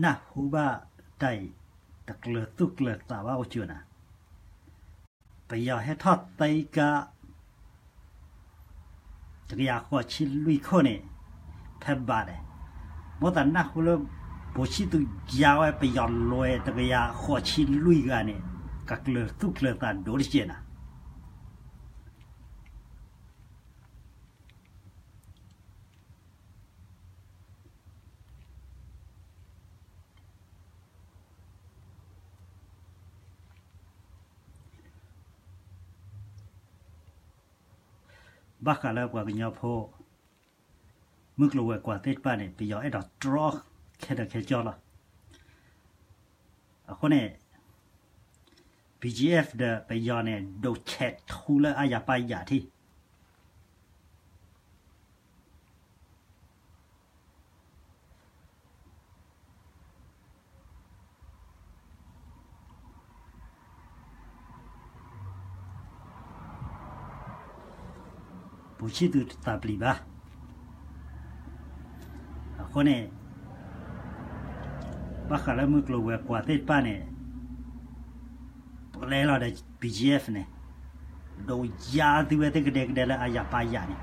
နၢ်ဟူဘၣ်တၢ်အံၤ တကျၢၤသူၣ်ကျၢၤသးဘၣ်အိၣ်ကၠိနၤ, ပယီၤဟဲထီၣ်သံကါ တကယၤဃိးဆံလွံၢ်ခိၣ်န့ၣ် ဖဲဘၣ်ဒဲး, မိၣ်သးနၢ်ဟူလၢ ပိၤဆံၣ်သူးယါဝဲပယီၤလွဲၢ်တကယၤဃိးဆံလွံၢ်ဂၤန့ၣ် ကကျၢၤသူၣ်ကျၢၤသးဒိၣ်တက့ၢ်နၤ. ဘၣ်ဃးလၢပှၤကညီဖိ မုၢ်ကျိၤဝဲၤကွာ်သ့ၣ်တဖၣ်န့ၣ် ပယီၤအဲၣ်ဒိးတြီခဲလၢာ်ခဲဆ့လီၤ. အဃိန့ၣ် BGF ဒီးပယီၤန့ၣ် ဒိးဆဲးထူလၢအါယၤပၢ်ယၤထံၣ် ပိၤဆံၣ်သူးတသးပျံၤဘၣ်. အဃိန့ၣ် ဘၣ်ဃးလၢမုၢ်ကျိၤဝဲၤကွာ်သ့ၣ်တဖၣ်န့ၣ် ပလဲလီၤဒီး BGF န့ၣ် ဒိးယါသုဝဲသ့ၣ်ကဒဲကဒဲလၢအါယၤပၢ်ယၤန့ၣ်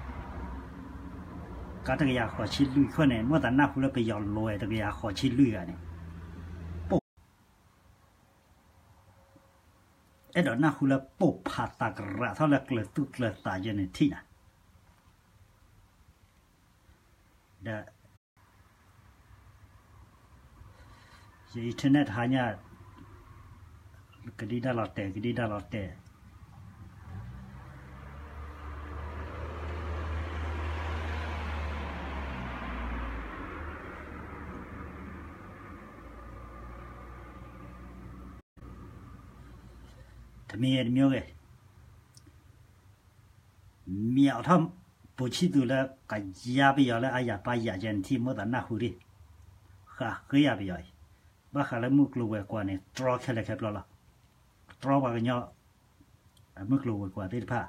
ကါတကယၤဃိးဆံလွံၢ်ခိၣ်န့ၣ် မိၣ်သးနၢ်ဟူလၢပယီၤလွဲၢ်တကယၤဃိးဆံလွံၢ်ဂၤန့ၣ် ပိ အဲၣ်ဒိးနၢ်ဟူလၢပိၢ်ဖးသးကရးထီၣ်လၢကျၢၤသူၣ်ကျၢၤသးယဲန့ၣ်ထံၣ်နၤ. ဒီး ယ internet တဟါညါ ကဒံဒၣ်လီၤတဲာ် ကဒံဒၣ်လီၤတဲာ် တမံၤဂ့ၤတမံၤဂ့ၤ မ့ၢ်အီၤထီၣ် ပိၤဆံၣ်သူးလၢကယါပယီၤလၢအါယၤပၢ်ယၤယဲန့ၣ်ထံၣ် မိၣ်သးနၢ်ဟူဒံး ဃးဃ့ယၤပယီၤအံၤ ဘၣ်ဃးလၢမုၢ်ကျိၤဝဲၤကွာ်န့ၣ် တြီခဲလၢာ်ခဲဆ့လီၤ. တြီပှၤကညီ အမုၢ်ကျိၤဝဲၤကွာ်သ့ၣ်တဖၣ်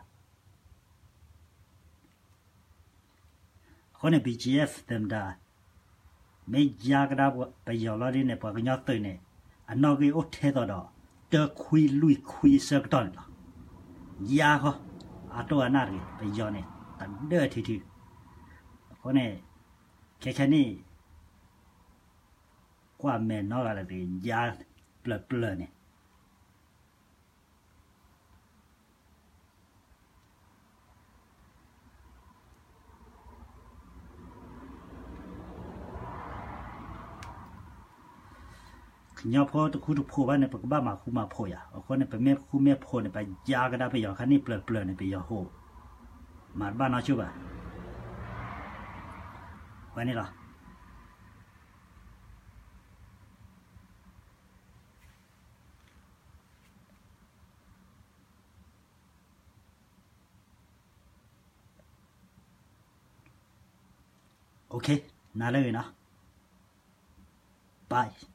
အဃိန့ၣ် BGF သ့ၣ်မတၤ မ့ၢ်ယါကဒါပယီၤလီၤဒ်န့ၣ် ပှၤကညီသုးန့ၣ် အနီၣ်ဂံၢ်အိၣ်ထဲသိးဒီး တၢခွံလွံၢ်ခွံအဆၢကတီၢ်န့ၣ်လီၤ. ယါဃီ အတိၢ်အနၢ်တဂ့ၤ ပယီၤန့ၣ် တဒၢထံထံ အဃိန့ၣ် ခဲခဲနံၣ် ကွၢ်မဲာ်နီၢ်ဂၤလၢတဂ့ၤ ယါပျၢၤပျၢၤန့ၣ် ကညီဖိတဃူတဖိးဘၣ်န့ၣ် ပကဘၣ်မၤဃူမၤဖိးယၤ, အဃိန့ၣ် ပမ့ၢ်ဃူမ့ၢ်ဖိးန့ၣ် ပယါကဒါပယီၤခါန့ၣ်ပျၢၤပျၢၤန့ၣ် ပယီၤဟိး မၤတဘၣ်နီဆိဘၣ်, ဝဲန့ၣ်လီၤ. နၤလၢဂ့ၤနီၤ, bye.